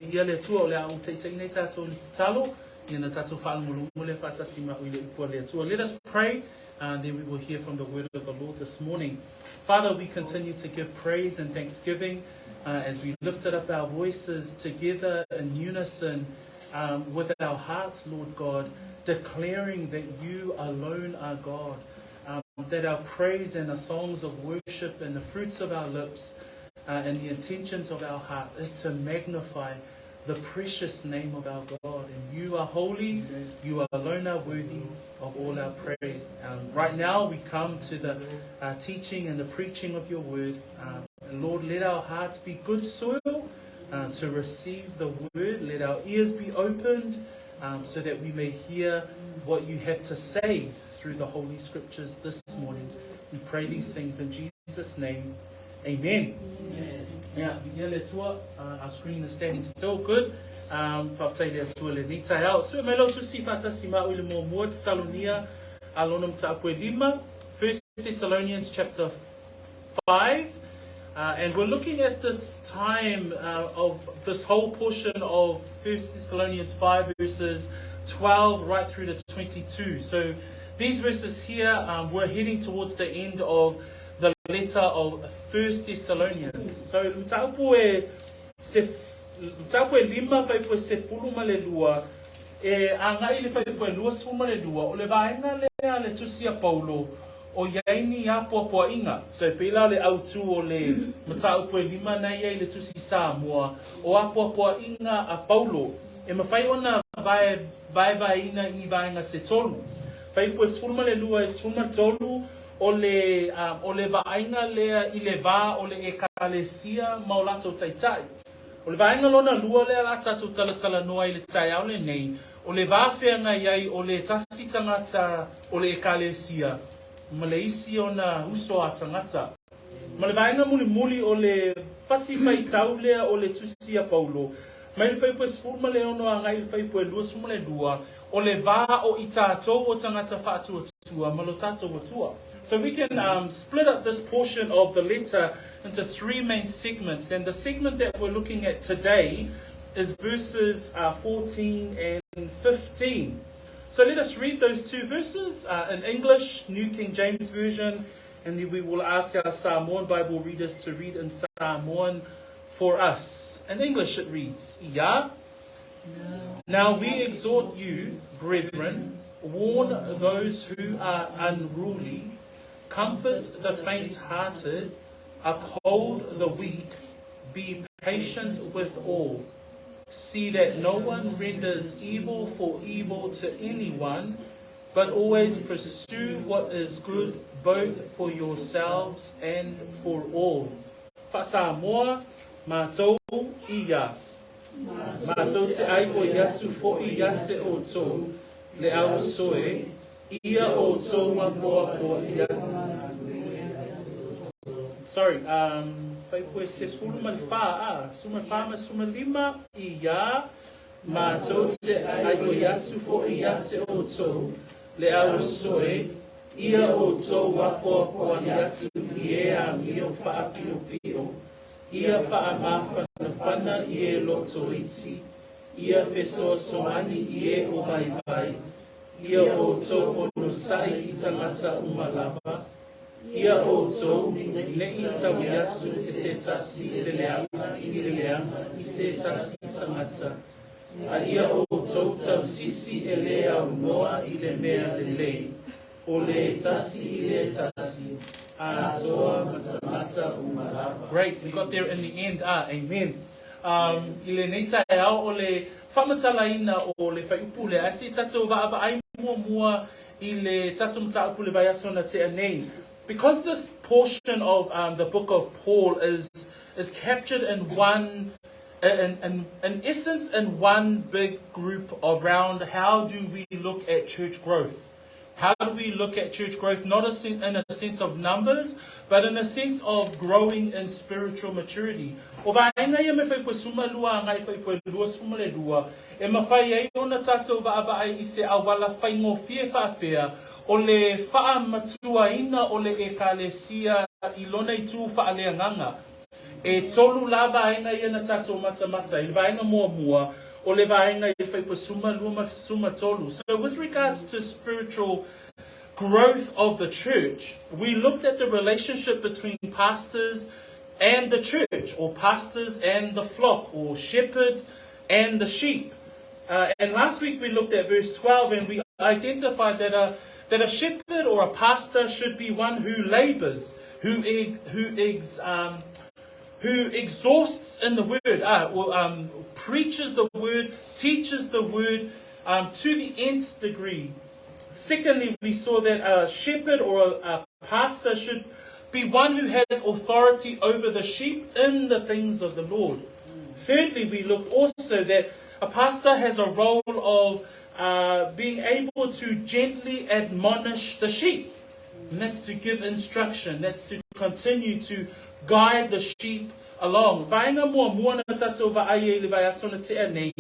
Viia le Atua o le a ou taitaina ai tatou i le tatalo, ia na tatou faalogologo lea faatasi ma au i le upu a le Atua. Let us pray, and then we will hear from the word of the Lord this morning. Father, we continue to give praise and thanksgiving as we lifted up our voices together in unison with our hearts, Lord God, declaring that you alone are God, that our praise and the songs of worship and the fruits of our lips and the intentions of our heart is to magnify the precious name of our God. And you are holy, you alone are worthy of all our praise. Right now, we come to the teaching and the preaching of your word. Lord, let our hearts be good soil to receive the word. Let our ears be opened so that we may hear what you have to say through the Holy Scriptures this morning. We pray these things in Jesus' name. Amen. Amen. Yeah, viia le Atua, our screen is standing still, good. Faafetai le Atua lenei taeao. Sue mai lau tusi faatasi ma au i le muamua Tesalonia a lona mataupu e lima. First Thessalonians chapter 5. And we're looking at this time of this whole portion of First Thessalonians 5 verses 12 right through to 22. So these verses here, we're heading towards the end of the letter of First Thessalonians. So mataupu e se mataupu e lima fuaiupu e sefulu ma le lua e agai i le fuaiupu e 22 ma le lua o le vaega lea le tusi a Paulo o i ai ni apoapoaiga. So e pei la o le autū o le mataupu e lima na ia i le tusi Samoa o apoapoaiga a Paulo e mafai ona vae vaevaeina i ni vaega se tolu. Fuaiupu e 12 e 13 o le, o le vaaiga lea i le va o le Ekalesia ma o latou taitai. O le vaega lona lua lea la tatou talatalanoa i le taeao lenei, o le va feagai ai o le tasi tagata o le Ekalesia ma le isi ona uso a tagata. Ma le vaega mulimuli o le fasi faitau lea o le tusi a Paulo, mai le fuaiupu e 16 agai i le fuaiupu e 22, o le va o i tatou o tagata faatuatua ma lo tatou Atua. So we can split up this portion of the letter into three main segments. And the segment that we're looking at today is verses 14 and 15. So let us read those two verses in English, New King James Version, and then we will ask our Samoan Bible readers to read in Samoan for us. In English it reads, Ia, now we exhort you, brethren, warn those who are unruly, comfort the faint-hearted, uphold the weak, be patient with all. See that no one renders evil for evil to anyone, but always pursue what is good both for yourselves and for all. Faasamoa, matou ia. Matou te aioi atu foʻi ia te outou, le au soe, ia outou apoapoaʻi Sorry, fuaiupu e sefulu ma le fa, a, sefulu ma le fa ma sefulu ma le lima, ia matou te aioi atu foʻi ia te outou, le au soe, ia outou apoapoaʻi atu i e amio faapiʻopiʻo, Ia faamafanafana i e loto iti, ia fesoasoani i e o vaivai, ia outou onosai i tagata uma lava, ia outou neʻi taui atu i se tasi le leaga i le leaga i se tasi tagata, a ia outou tausisi e le aunoa i le mea lelei. O le tasi i le tasi, atoa ma tagata uma lava. Great, we got there in the end, ah, amen. I lenei taeao o le faamatalaina o le fuaiupu lea, ae se i tatou vaavaai muamua i le tatou mataupu i le vaiaso na tea nei. Because this portion of the book of Paul is is captured in one in, in, in essence in one big group around how do we look at church growth. How do we look at church growth? Not in a sense of numbers, but in a sense of growing in spiritual maturity. O vaega ia me fuaiupu e 12 agai i fuaiupu e 22, e mafai ai ona tatou vaavaai i se auala faigofie faapea o le faamatuaina o le Ekalesia i lona itu faaleagaga. E tolu la vaega ia na tatou matamata i le vaega muamua o le vaega i le fuaiupu 12 ma le 13. So with regards to spiritual growth of the church, we looked at the relationship between pastors and the church, or pastors and the flock, or shepherds and the sheep. And last week we looked at verse 12 and we identified that a, that a shepherd or a pastor should be one who labors, who, who, ex, who exhausts in the word, or preaches the word, teaches the word to the nth degree. Secondly, we saw that a shepherd or a pastor should be one who has authority over the sheep in the things of the Lord. Thirdly, we looked also that a pastor has a role of being able to gently admonish the sheep. And that's to give instruction, that's to continue to guide the sheep along. Vaega muamua na tatou vaai ai i le vaiaso na tea nei,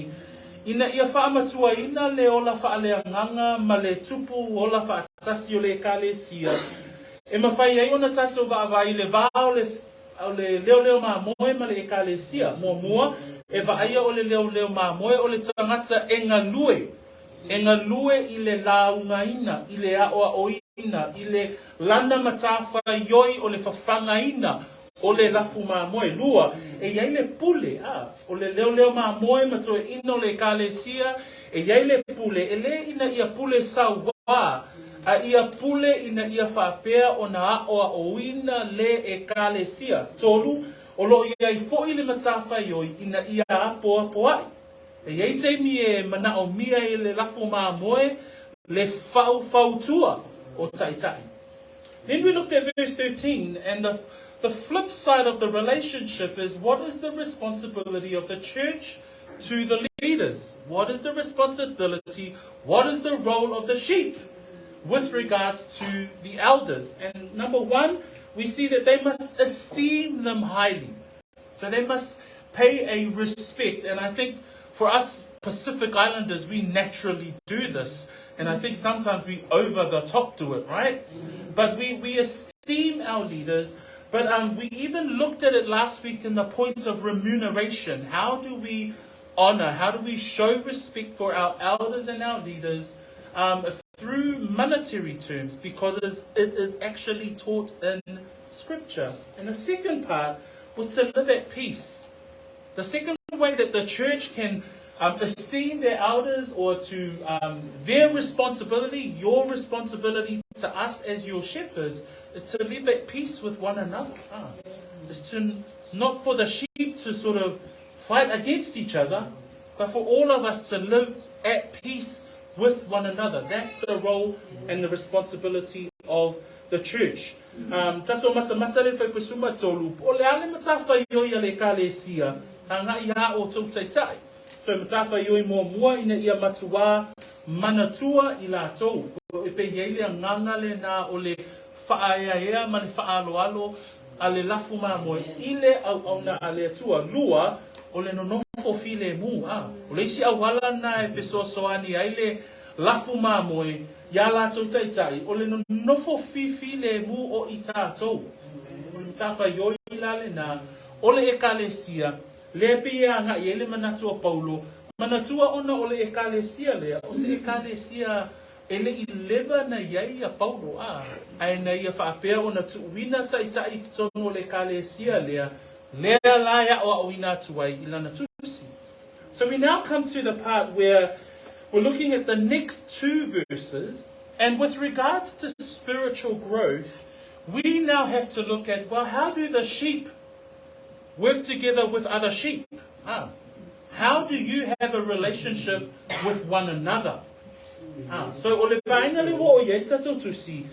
ina ia faamatuaina le ola faaleagaga ma le tupu ola faatasi o le Ekalesia, e mafai ai ona tatou vaavaai i le va o le o le leoleo mamoe ma le Ekalesia. Muamua, e vaaia o le leoleo mamoe o le tagata e galue, e galue i le laugaina, i le aoaoina, i le lana matafaioi o le fafagaina o le lafu mamoe. Lua, e i ai le pule, a, o le leoleo mamoe ma toeaina o le Ekalesia, e i ai le pule, e le ina ia pule sauā, a ia pule ina ia faapea ona aoaoina le Ekalesia. Tolu, o lo o i ai foi le matafaioi ina ia apoapoai. E i ai taimi e manaomia ai e le lafu mamoe le faufautua o taitai. Then we looked at verse 13, and the flip side of the relationship is, what is the responsibility of the church to the leaders? What is the responsibility? What is the role of the sheep with regards to the elders? And number one, we see that they must esteem them highly. So they must pay a respect. And I think for us Pacific Islanders, we naturally do this. And I think sometimes we over the top do it, right? But we esteem our leaders. But we even looked at it last week in the point of remuneration. How do we honor? How do we show respect for our elders and our leaders through monetary terms? Because it is actually taught in Scripture. And the second part was to live at peace. The second way that the church can esteem their elders, or to their responsibility, your responsibility to us as your shepherds, is to live at peace with one another. Is to not for the sheep to sort of fight against each other, but for all of us to live at peace with one another. That's the role and the responsibility of the church. Tatou matamata le fuaiupu 13, po o le a le matafaioi a le Ekalesia agai iā outou taitai. So matafaioi muamua ina ia matuā manatua i latou. E pei e i ai le agaga lena o le faaeaea ma le faaaloalo a le lafu mamoe i le auauna a le Atua. Lua, o le nonofo filemu. A, o le isi auala lena e fesoasoani ai le lafu mamoe iā latou taitai, o le nonofo fifilemu o i tatou. O le matafaioi la lena o le Ekalesia, lea e pei e agai ai le manatu o Paulo, manatua ona o le Ekalesia lea, o se Ekalesia e le i leva na i ai ia Paulo, a, ae na ia faapea ona tuuina taitai i totonu o le Ekalesia lea, lea la e aoaoina atu ai i lana tusi. So we now come to the part where we're looking at the next two verses, and with regards to spiritual growth, we now have to look at, well, how do the sheep work together with other sheep? Ah, how do you have a relationship with one another? Ah, so o le vaega lea ua oo i ai tatou tusi,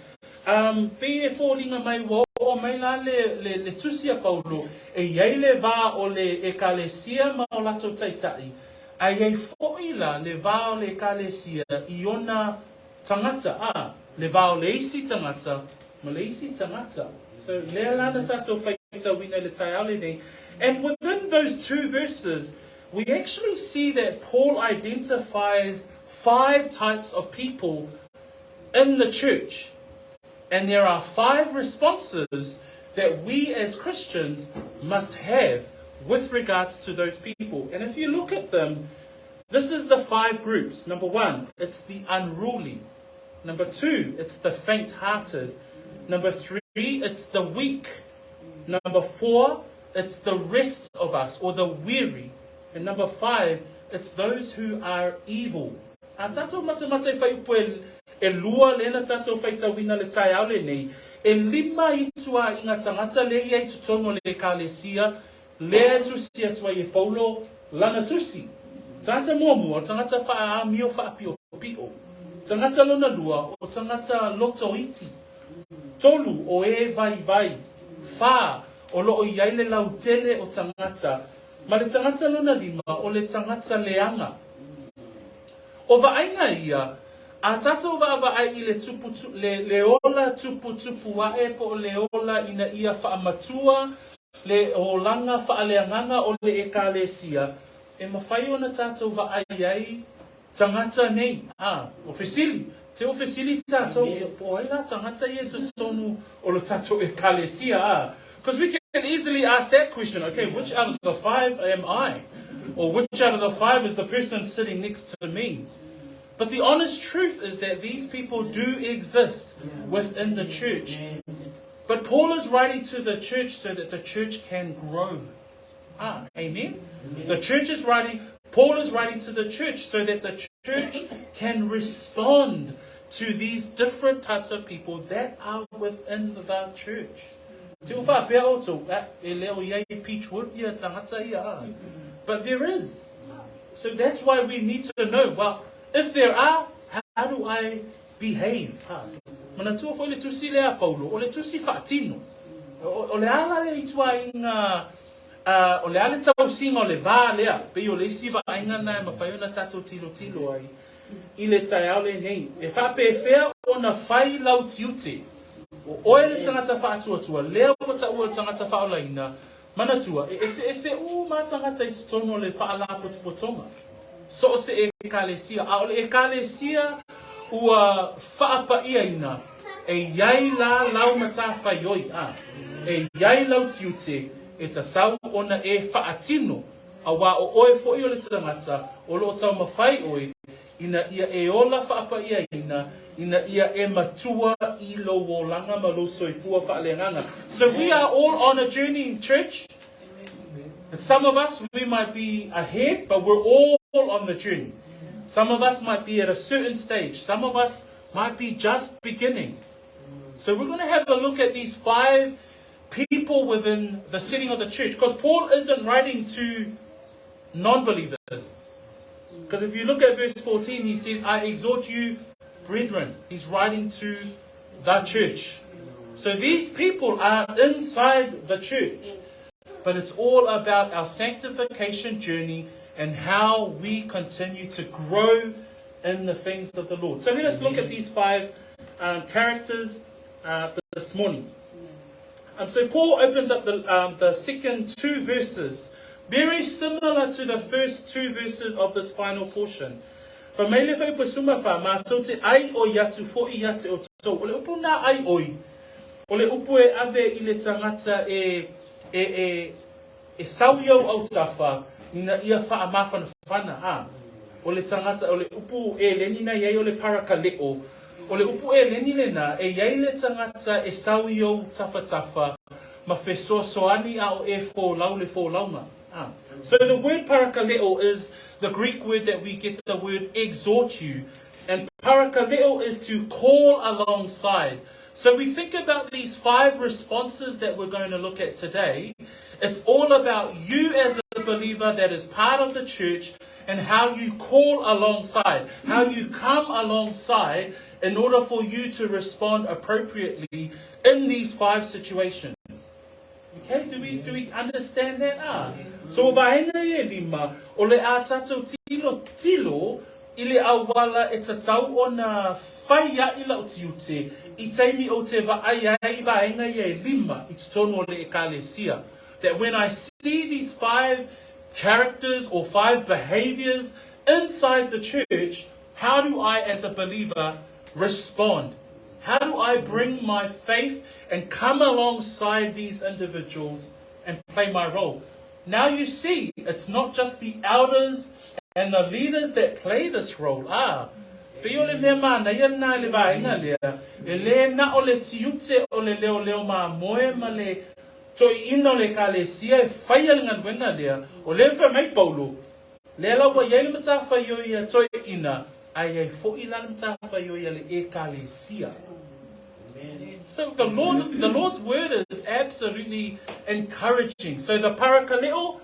pei e foliga mai ua oo mai la le, le, le tusi a Paulo, e i ai le va o le Ekalesia ma o latou taitai, a i ai foi la le va o le Ekalesia i ona tagata, a, le va o le isi tagata ma le isi tagata. So lea la na tatou faitauina i le taeao lenei. And within those two verses, we actually see that Paul identifies five types of people in the church. And there are five responses that we as Christians must have with regards to those people. And if you look at them, this is the five groups. Number one, it's the unruly. Number two, it's the faint-hearted. Number three, it's the weak. Number four, it's the rest of us or the weary. And number five, it's those who are evil. A tātou matamata e whai upu e, e lua lena tātou whaitauina le taeao lenei, e lima i tua i ngā tangata le ia i totonu o le ekalesia, lea e tusi atu ai e Paulo lana tusi. Tangata muamua, o tangata whaaamio whaapio-pio. Tangata lona lua, o tangata loto iti. Tolu, o e vaivai. Whā, o loo i ai le lautele o tangata. Ma le tangata lona lima, o le tangata leaga. O vaaiga ia, a tātou vaavaai i le tupu, le, le ola tuputupu ae po o le ola ina ia faamatua le olaga faaleagaga o le Ekalesia, e mafai ona tātou vaai ai tagata nei, ā, o fesili, te o fesili tātou, po o ai la tagata ia i totonu o lo tātou Ekalesia, ā, because we can easily ask that question, okay, which out of the five am I? Or which out of the five is the person sitting next to me? But the honest truth is that these people do exist within the church. But Paul is writing to the church so that the church can grow. Ah, amen? The church is writing, Paul is writing to the church so that the church can respond to these different types of people that are within the church. Te o whāpea o tō, e leo i ai Peachwood ia tangata ia. Ah. But there is. So that's why we need to know, well, if there are, how do I behave? Ha. Manatua foi le tusi lea Paulo, o le tusi whaatino. O, o le ala le i tua i ngā, uh, o le ale tausinga o le vā lea, pei o le isi vaaiga na e mawhai ona tātou tilo tilo ai, i le taeao lenei. E whaapewhea ona whai lau tiute. O oe le tangata whaatuatua, lea ua taua le tangata whaolaina, manatua, e eseese uma tangata i totonu o le whaalapotopotoga. So o se ekalesia. A o le ekalesia ua whaapa'iaina e iai la lau matawhaioi, a, e iai lau tiute e tatau ona e whaatino a wā o oe fo'i o le tangata o loo taumawhai oe ina ia e ola whaapa'iaina ina ia e matua i lou olaga ma lou soifua faaleagaga. So we are all on a journey, church. And some of us, we might be ahead, but we're all on the journey. Some of us might be at a certain stage. Some of us might be just beginning. So we're going to have a look at these five people within the setting of the church. Because Paul isn't writing to non-believers. Because if you look at verse 14, he says, I exhort you, brethren. He's writing to the church. So these people are inside the church. But it's all about our sanctification journey and how we continue to grow in the things of the Lord. So let us look at these five characters this morning. So Paul opens up the second two verses, very similar to the first two verses of this final portion. Fa mai le whai pasuma fa mātou te ai o i atu fo i ate o tō. O le upu nā ai oi. O le upu e ave i le tangata e, e, e, e sau i au au tafa, ina ia wha a mawhanawhana, a. O le tangata, o le upu e leni nei ai o le parakaleo, o le upu e leni le nā, e iai le tangata e sau i au tawhatafa, ma fesoasoani a o e fōlau le fōlaunga. Ah. So the word parakaleo is the Greek word that we get the word exhort you. And parakaleo is to call alongside. So we think about these five responses that we're going to look at today. It's all about you as a believer that is part of the church and how you call alongside, how you come alongside in order for you to respond appropriately in these five situations. Okay, do we understand that? Ah. So vaenga e lima, o le a tātou tilo tilo i le auala e tatau ona whai a ila o tiute i teimi o te vaai ai vaenga e lima i totonu o le ekalesia. That when I see these five characters or five behaviors inside the church, how do I as a believer respond? How do I bring my faith and come alongside these individuals and play my role? Now you see, it's not just the elders and the leaders that play this role. Ah, pei o le mea manaia lena i le vaega lea, e le na o le tiute o le leoleo mamoe ma le toeaina o le ekalesia e faia le galuega lea, o lea e fai mai Paulo, lea la ua i ai le matafaioi a toeaina, ae i ai foi la le matafaioi a le ekalesia. So the Lord, the Lord's word is absolutely encouraging. So the parakaleo,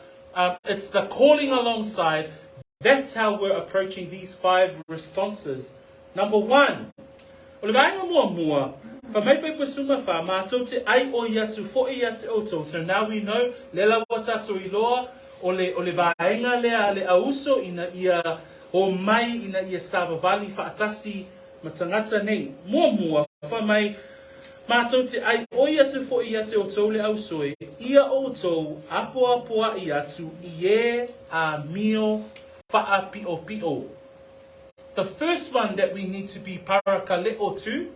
it's the calling alongside. That's how we're approaching these five responses. Number one, o le vaega muamua, fai mai fuaiupu 14, mātou te ʻaiʻoi atu foʻi ia te ʻoutou. So now we know, lea la ua tātou iloa, o le, o le vaega lea a le auso ina ia homai, ina ia savavali faatasi ma tagata nei. Muamua, fai mai, Mātou te ʻaiʻoi atu foʻi ia te ʻoutou le auso e, ia ʻoutou apoapoaʻi atu i e āmio faʻapiʻopiʻo. The first one that we need to be parakaleʻo to,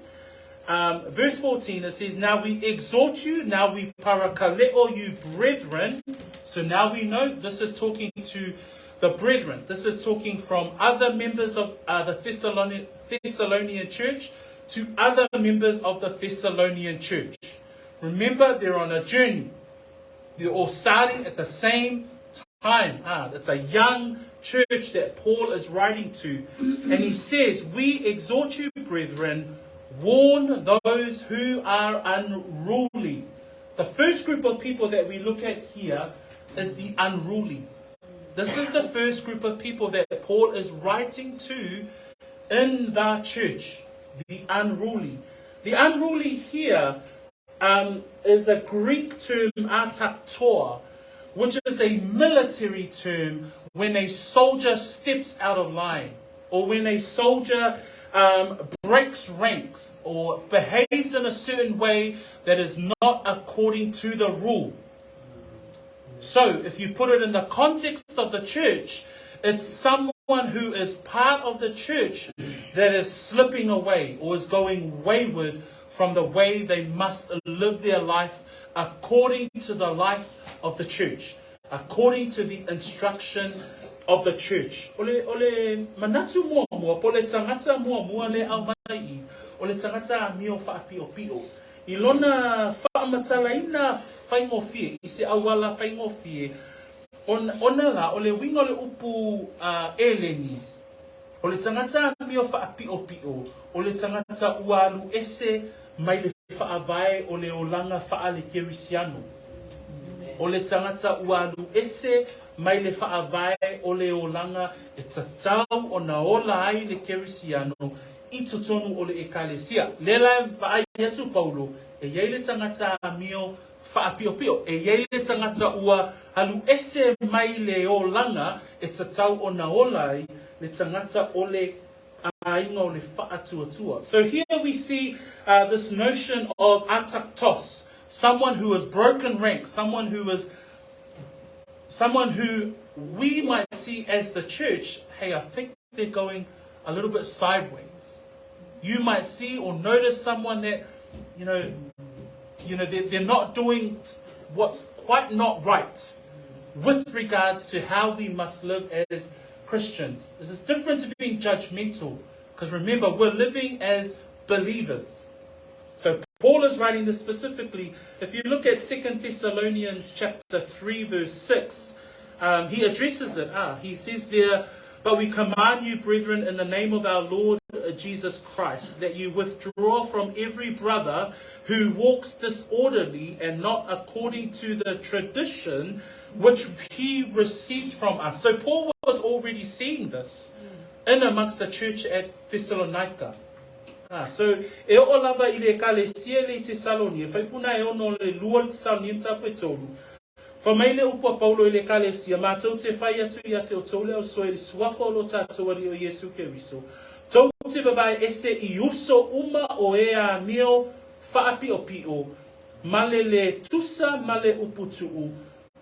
verse 14, it says, Now we exhort you, now we parakaleʻo you, brethren. So now we know this is talking to the brethren. This is talking from other members of the Thessalonian, Thessalonian church to other members of the Thessalonian church. Remember, they're on a journey. They're all starting at the same time. Ah, it's a young church that Paul is writing to. And he says, We exhort you, brethren, warn those who are unruly. The first group of people that we look at here is the unruly. This is the first group of people that Paul is writing to in the church, the unruly. The unruly here is a Greek term, ataktoa, which is a military term when a soldier steps out of line or when a soldier breaks ranks or behaves in a certain way that is not according to the rule. So, if you put it in the context of the church, it's someone who is part of the church that is slipping away or is going wayward from the way they must live their life according to the life of the church, according to the instruction of the church. O le, o le manatu muamua, po o le tagata muamua le aumai i, o le tagata amio faapiʻopiʻo. I lona faamatalaina faigofie, i se auala faigofie, ona, ona la, o le uiga o le upu a Eleni, o le tagata amio faapiʻopiʻo, o le tagata ua alu ese mai le faavae o le olaga faale-Kerisiano. O le tagata ua alu ese mai le faavae o le olaga e tatau ona ola ai le Kerisiano i totonu o le Ekalesia. Lea la e vaai atu Paulo, e i ai le tagata amio faapiʻopiʻo, e i ai le tagata ua alu ese mai le olaga e tatau ona ola ai le tagata o le aiga o le faatuatua. So here we see this notion of ataktos, someone who has broken rank, someone who is someone who we might see as the church, hey, I think they're going a little bit sideways. You might see or notice someone that, they're not doing what's quite not right with regards to how we must live as Christians. This is different to being judgmental because remember, we're living as believers. So Paul is writing this specifically. If you look at 2 Thessalonians chapter 3 verse 6, he addresses it. He says there, But we command you, brethren, in the name of our Lord Jesus Christ, that you withdraw from every brother who walks disorderly and not according to the tradition which he received from us. So Paul was already seeing this in amongst the church at Thessalonica. So, e oo lava i le ekalesia le i Tesalonia, fuaiupu e ono le lua le Tesalonia mataupu e tolu. Fai mai le upu a Paulo i le ekalesia, mātou te fai atu ia te ʻoutou le auso e i le suafa o lo tātou Alii o Iesu Keriso. Tou te vavae ese i uso uma o e amio faapiʻopiʻo, ma le lē tusa ma le upu tuʻu,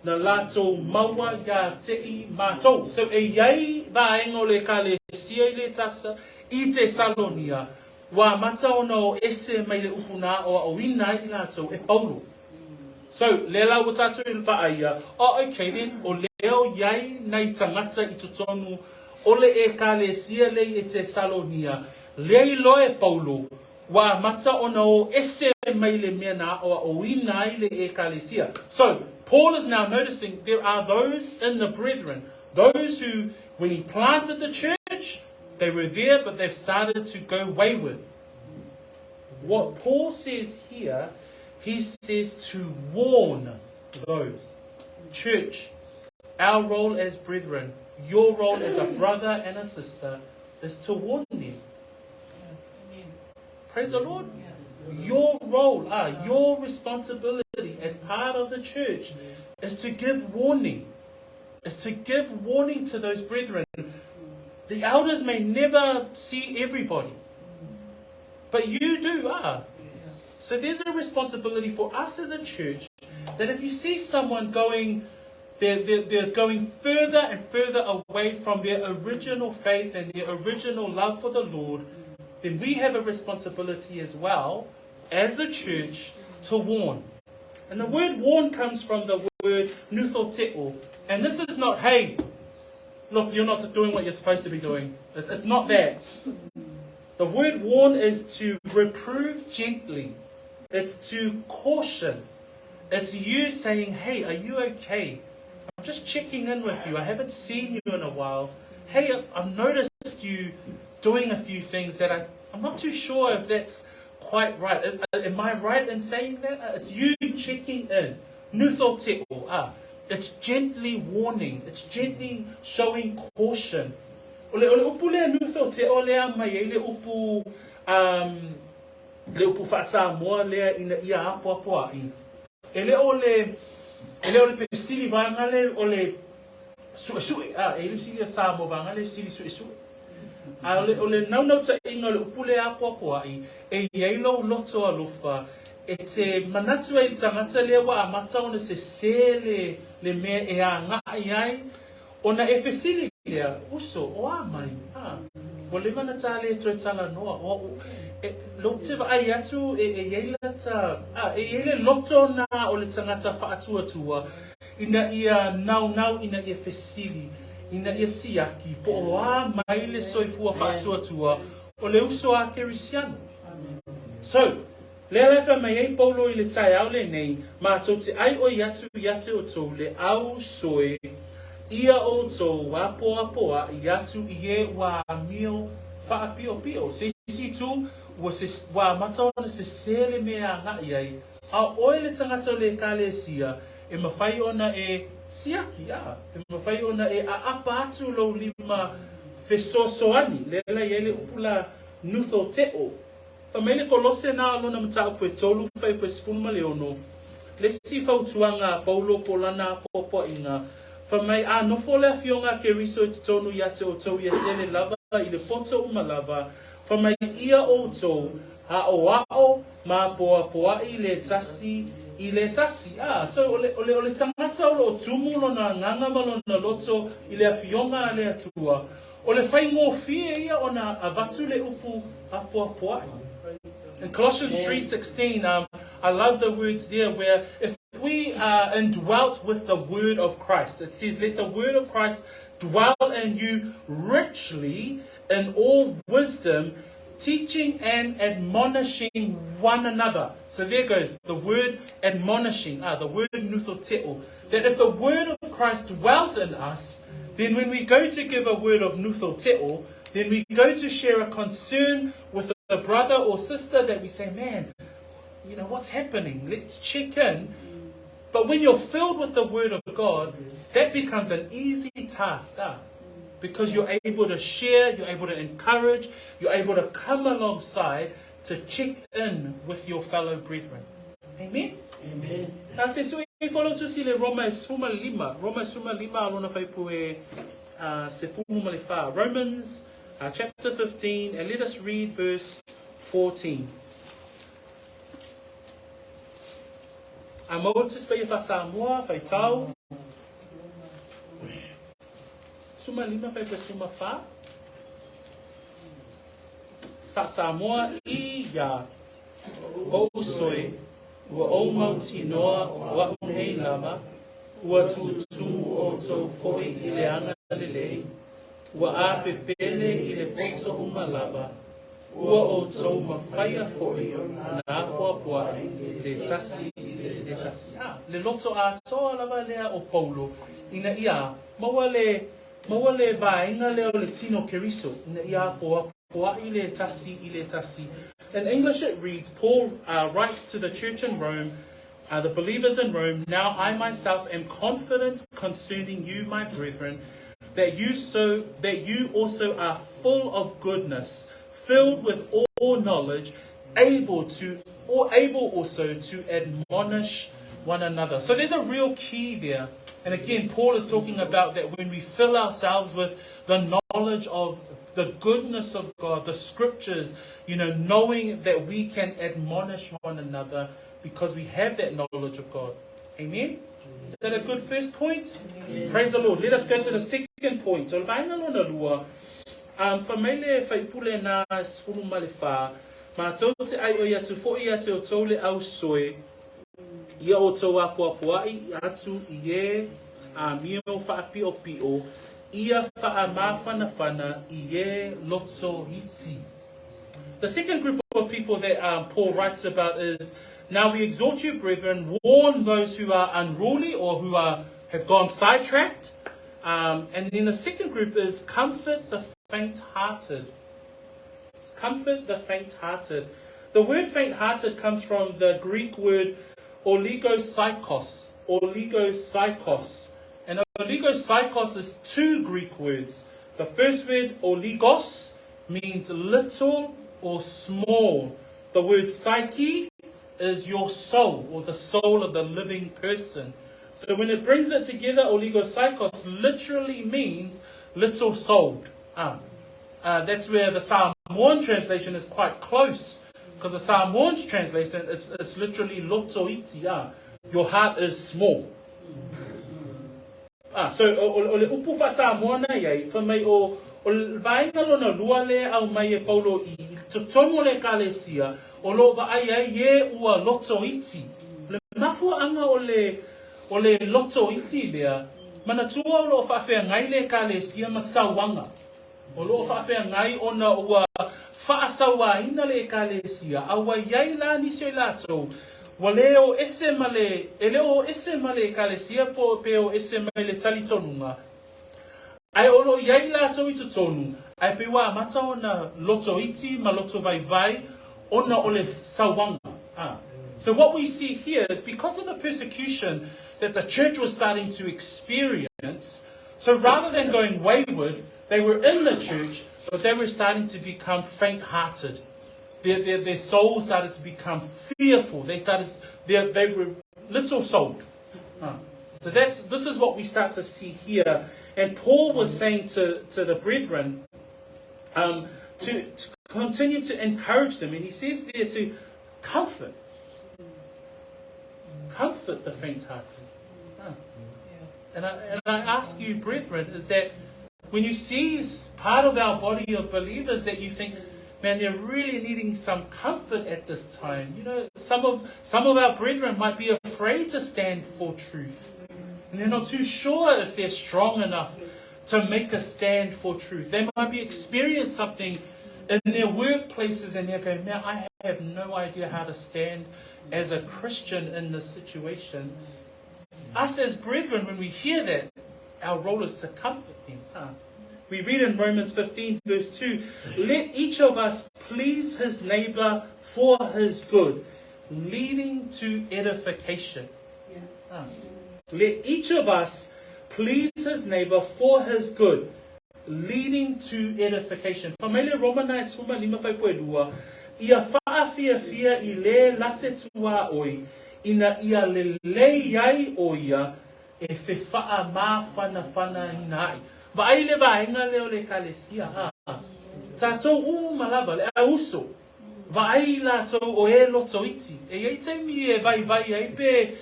na lātou maua iā te i mātou. So e i ai vaega o le ekalesia i le tasa i Tesalonia, Ua amata ona o ese mai le upu na aʻoaʻoina ai i latou e Paulo. So, lea la ua tatou i vaaia, oh okay then, o lea o iai nai tagata i totonu o le Ekalesia lei e Tesalonia, lea iloa e Paulo, ua amata ona o ese mai le mea na aʻoaʻoina ai le Ekalesia. So, Paul is now noticing there are those in the brethren, those who, when he planted the church, they were there, but they've started to go wayward. What Paul says here, he says to warn those. Church, our role as brethren, your role as a brother and a sister, is to warn them. Praise the Lord. Your role, your responsibility as part of the church is to give warning. Is to give warning to those brethren. The elders may never see everybody, but you do, So there's a responsibility for us as a church that if you see someone going, they're, they're, they're going further and further away from their original faith and their original love for the Lord, then we have a responsibility as well as the church to warn. And the word warn comes from the word noutheteo. And this is not, hey, look, you're not doing what you're supposed to be doing. It's, it's not that. The word warn is to reprove gently. It's to caution. It's you saying, hey, are you okay? I'm just checking in with you. I haven't seen you in a while. Hey, I've noticed you doing a few things that I'm not too sure if that's quite right. Am I right in saying that? It's you checking in. Noutheteo. It's gently warning. It's gently showing caution. O le, o le upu lea noutheteo lea mai ai le upu, le upu faa-Samoa lea ina ia apoapoaʻi. E le o le, e le o le fesili vaega le o le suʻesuʻe, a, e i le fesili a Samoa vaega le fesili suʻesuʻe. A o le, o le naunautaiga o le upu lea apoapoaʻi, e i ai lou loto alofa e te manatu ai i le tagata lea ua amata ona sesē le, le mea e agaʻi ai, ona e fesili lea, Uso, o a mai? A, ua leva ona ta le toe talanoa, o, o, e, lou te vaai atu e, e i ai lata, a, e i ai le loto na o le tagata faatuatua, ina ia naunau, ina ia fesili, ina ia siaki, po o a mai le soifua faatuatua o le uso a Kerisiano. So, lea la e fai mai ai Paulo i le taeao lenei, matou te ʻai ʻoi atu ia te outou le ʻau soe ia outou apoapoaʻi atu i e ua amio faapiʻopiʻo. Se isi itu, ua, se, ua amata ona sesē le mea e agaʻi ai, a ʻoe le tagata o le Ekalesia, e mafai ona e siaki, a, e mafai ona e ʻaʻapa atu lou lima fesoasoani, lea la i ai le upu la noutheteo. Fai mai le Kolose na lona mataupu e tolu fuaiupu e 16, le isi fautuaga a Paulo po o lana apoapoaiga, fai mai, A nofo le Afioga a Keriso i totonu ia te outou ia tele lava i le poto uma lava, fai mai ia outou, aʻoaʻo ma apoapoaʻi le tasi i le tasi. A, so o le, o le, o le tagata o lo o tumu lona agaga ma lona loto i le Afioga a le Atua, o le faigofie ia ona avatu le upu apoapoaʻi. In Colossians 3:16, I love the words there where if we are indwelt with the word of Christ, it says, let the word of Christ dwell in you richly in all wisdom, teaching and admonishing one another. So there goes the word admonishing, the word noutheteo. That if the word of Christ dwells in us, then when we go to give a word of noutheteo, then we go to share a concern with a brother or sister that we say, man, you know, what's happening? Let's check in. But when you're filled with the word of God, that becomes an easy task. Because you're able to share, you're able to encourage, you're able to come alongside to check in with your fellow brethren. Amen? Amen. Na se sui follow tusi le Roma e 15, Roma e 15 alona fuaiupu e 14. Romans chapter 15, and let us read verse 14. A maua tusi paia faa-Samoa, faitau. 15 fuaiupu e 14. Faa-Samoa i iā ou soe, ua ou mautinoa o a'u nei lava, ua tūtū outou foi i le agalelei, ua apepele i le poto uma lava, ua outou mafaia foi ona apoapoa'i le tasi i le tasi. Ah, le loto atoa lava lea o Paulo, ina ia maua le, maua le vaega lea o le tino Keriso, ina ia apoapoa'i le tasi i le tasi. In English it reads, Paul writes to the church in Rome, the believers in Rome, Now I myself am confident concerning you, my brethren, that you so that you also are full of goodness, filled with all knowledge, able to or able also to admonish one another. So there's a real key there. And again, Paul is talking about that when we fill ourselves with the knowledge of the goodness of God, the scriptures, knowing that we can admonish one another because we have that knowledge of God. Amen? Is that a good first point? Praise the Lord. Let us go to the second point. O le vaega lona lua, fai mai le faipule na 14, matou te aioi atu foi ia te outou le au soe, ia outou apoapoa'i atu i e amio faapi'opi'o, ia faamafanafana i e loto iti. The second group of people that Paul writes about is, Now we exhort you, brethren, warn those who are unruly or who are have gone sidetracked. And then the second group is comfort the faint-hearted. Comfort the faint-hearted. The word faint-hearted comes from the Greek word oligopsychos. Oligopsychos. And oligopsychos is two Greek words. The first word, oligos, means little or small. The word psyche is your soul, or the soul of the living person. So when it brings it together, oligopsychos literally means little souled. That's where the Samoan translation is quite close, because the Samoan translation, it's literally loto iti. Your heart is small. Ah, so o le upu faa-Samoa na iai, fai mai o le vaega lona lua le aumai e Paulo i totonu o le ekalesia, o lo o vaai ai e ua loto iti. Le mafuaanga o le loto iti lea, manatua o lo o faafeagai le ekalesia ma sauaga. O lo o faafeagai ona ua faasauaina le ekalesia, a ua iai la nisi o i latou, ua le o ese ma le, e le o ese ma le ekalesia po pe o ese mai le talitonuga, ae o lo o iai latou i totonu, ae pei ua amata ona loto iti ma loto vaivai ona o le sauaga. Ah. So what we see here is because of the persecution that the church was starting to experience, so rather than going wayward, they were in the church, but they were starting to become faint-hearted. Their souls started to become fearful. They were little-souled. So this is what we start to see here. And Paul was saying to the brethren to continue to encourage them. And he says there to comfort. Comfort the faint-hearted. And I ask you, brethren, is that when you see part of our body of believers that you think, man, they're really needing some comfort at this time. Some of our brethren might be afraid to stand for truth. And they're not too sure if they're strong enough to make a stand for truth. They might be experiencing something in their workplaces and they're going, man, I have no idea how to stand as a Christian in this situation. Us as brethren, when we hear that, our role is to comfort them. Huh? We read in Romans 15, verse 2, Let each of us please his neighbor for his good, leading to edification. Let each of us please his neighbor for his good, leading to edification. Fai mai le Roma na e 15 faipule lua, ia faafiafia i le late tua oi, ina ia lelei ai o ia e fe whaa mawhanawhana ina ai. Vaai le vaega lea o le ekalesia. Ah. Tatou uma lava, le au uso. Vaai latou o e loto iti. E iai taimi e vaivai ai pe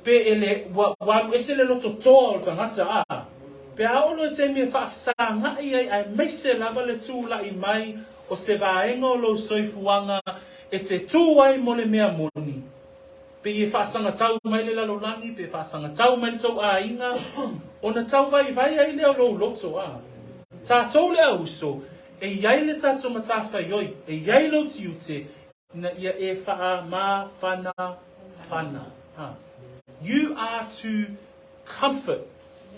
e le, ua alu ese le loto toa o le tagata a. Pe a oo loa i le taimi e faafesagaʻi ai aemaise lava le tulai mai o se vaega o lou soifuaga e te tū ai mo le mea moni, pe i e faasagatau mai le lalolagi, pe faasagatau mai le tou aiga, ona tau vaivai ai lea o lou loto, a. Tatou le auuso, e i ai le tatou matafaioi, e i ai lou tiute, ina ia e faamafanafana. A. You are to comfort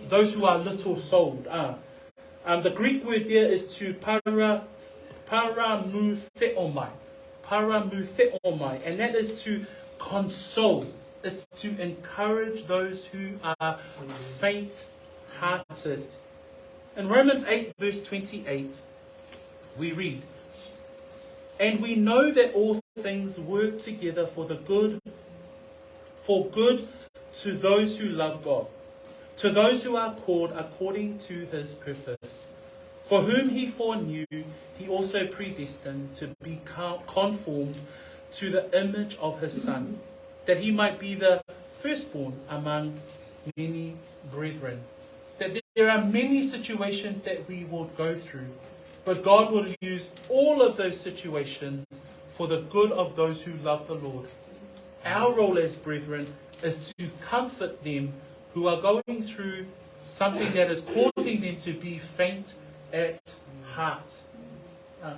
those who are little souled. Ah. The Greek word there is to para, paramoutheomai. Paramoutheomai. And that is to console. It's to encourage those who are faint-hearted. In Romans 8 verse 28, we read, And we know that all things work together for the good, for good to those who love God, to those who are called according to his purpose. For whom he foreknew, he also predestined to be conformed to the image of his Son, that he might be the firstborn among many brethren. That there are many situations that we will go through, but God will use all of those situations for the good of those who love the Lord. Our role as brethren is to comfort them who are going through something that is causing them to be faint at heart.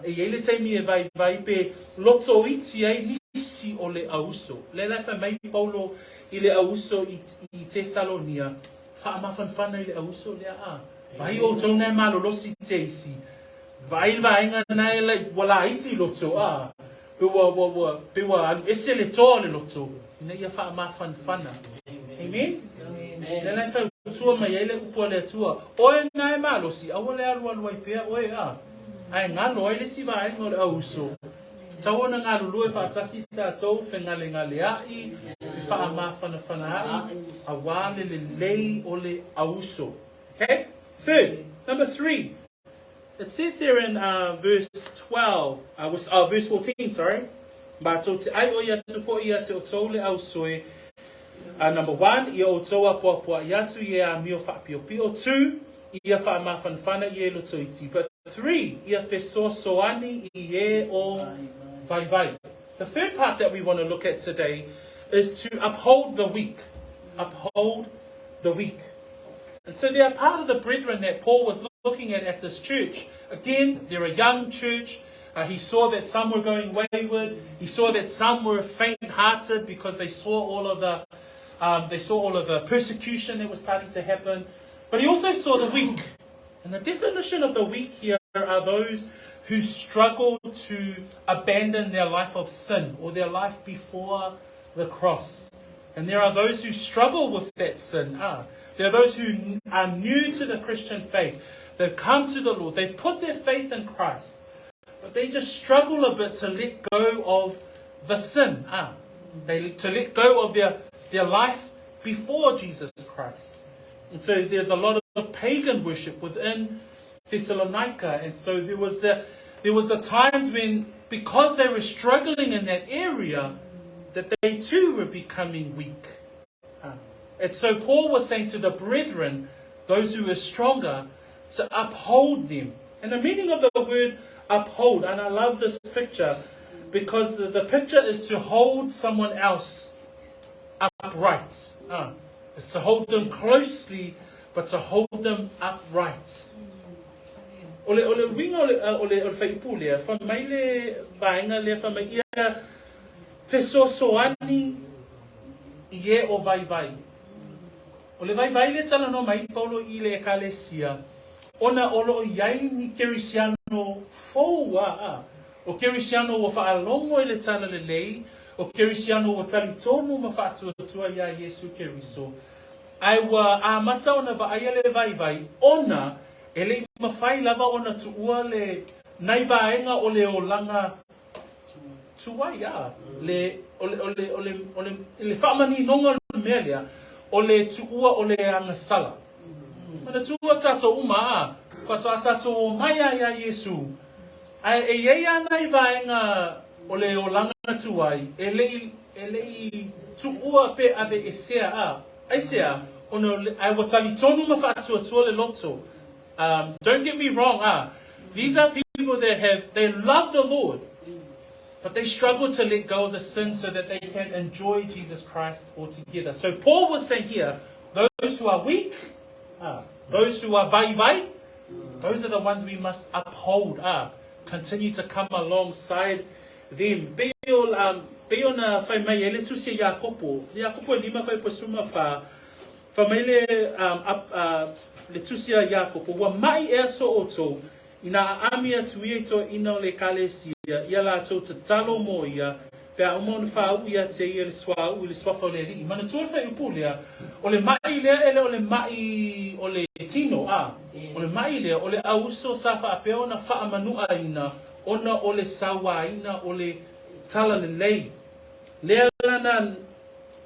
E i ai le taimi e vaivai pe loto iti ai nisi o le auso. Lea la e fai mai Paulo i le auso i, i Tesalonia, faamafanafana i le auso lea a. Vaai outou na e malolosi te isi. Vaai le vaega na e lai, ua laiti loto a. Pe ua, ua, ua, pe ua alu ese le toa o le loto, ina ia faamafanafana. Amen? Lea la e fautua mai ai le upu a le Atua, Oe na e malosi, aua le alualu ai pea oe a. Ae galo ai le isi vaega o le auuso. Tatau ona galulue faatasi tatou, fegalegaleaʻi, fefaamafanafanaʻi, auā le lelei o le auuso. Okay? Third, number three. It says there in uh, verse 12, uh, was, uh, verse 14, sorry. Mātou te ai o ia tu fo ia te o tō le au soe. Number one, ia o tō apoapoa i atu i e a mio whapiopio. Two, ia whaamafanafana i e loto iti. But three, ia fesoasoani i e o vaivai. The third part that we want to look at today is to uphold the weak. Uphold the weak. And so they are part of the brethren that Paul was looking at at this church. Again, they're a young church. He saw that some were going wayward. He saw that some were faint-hearted because they saw all of the they saw all of the persecution that was starting to happen. But he also saw the weak. And the definition of the weak here are those who struggle to abandon their life of sin or their life before the cross. And there are those who struggle with that sin. There are those who are new to the Christian faith. They've come to the Lord. They've put their faith in Christ. But they just struggle a bit to let go of the sin. They, to let go of their, their life before Jesus Christ. And so there's a lot of pagan worship within Thessalonica. And so there was the there was the times when because they were struggling in that area, that they too were becoming weak. And so Paul was saying to the brethren, those who were stronger, to uphold them. And the meaning of the word uphold, and I love this picture because the, the picture is to hold someone else upright. It's to hold them closely, but to hold them upright. O le, o le uiga o le, o le, o le faaiupu lea, fai mai le vaega lea, fai mai ia fesoasoani i e o vaivai. O le vaivai lea e talanoa mai Paulo i le Ekalesia, ona o lo o i ai ni Kerisiano fou a, a. O Kerisiano ua faalogo i le talalelei, o Kerisiano ua talitonu ma faatuatua iā Iesu Keriso, ae ua amata ona vaaia le vaivai ona e le i mafai lava ona tuua le nai vaega o le olaga tuai, a, le, o le, o le, o le, o le, le faamaninoga o le mea lea, o le tuua o le agasala. Manatua tatou uma, a, faatoa tatou omai lava iā Iesu, ae e i ai lava nai vaega o le olaga tuai e le i, e le i tuua pe aveesea, a, aisea? Ona o le, ae ua talitonu ma faatuatua le loto. Don't get me wrong, ah, these are people that have, they love the Lord, but they struggle to let go of the sin so that they can enjoy Jesus Christ altogether. So Paul was saying here, those who are weak, ah, those who are vaivai, those are the ones we must uphold, ah, continue to come alongside them. Pei o, pei ona fai mai ai le tusi a Iakopo, Iakopo e lima fai pasuma fa, Fai mai le, um, ap, uh, le tusi a Iakopo, Ua maʻi ea so ʻoutou, inā ʻaʻami atu ia i toeaina o le ʻekalesia, ia lātou tatalo mo ia, pe a uma ona fāuʻu iā te ia le suauu i le suafa o le Aliʻi. Manatua le faaiupu lea, o le maʻi lea e le o le maʻi o le tino, a o le maʻi lea, o le ʻauuso sa faapea ona faamanuʻaina ona o le sauāina o le talalelei. Lea la na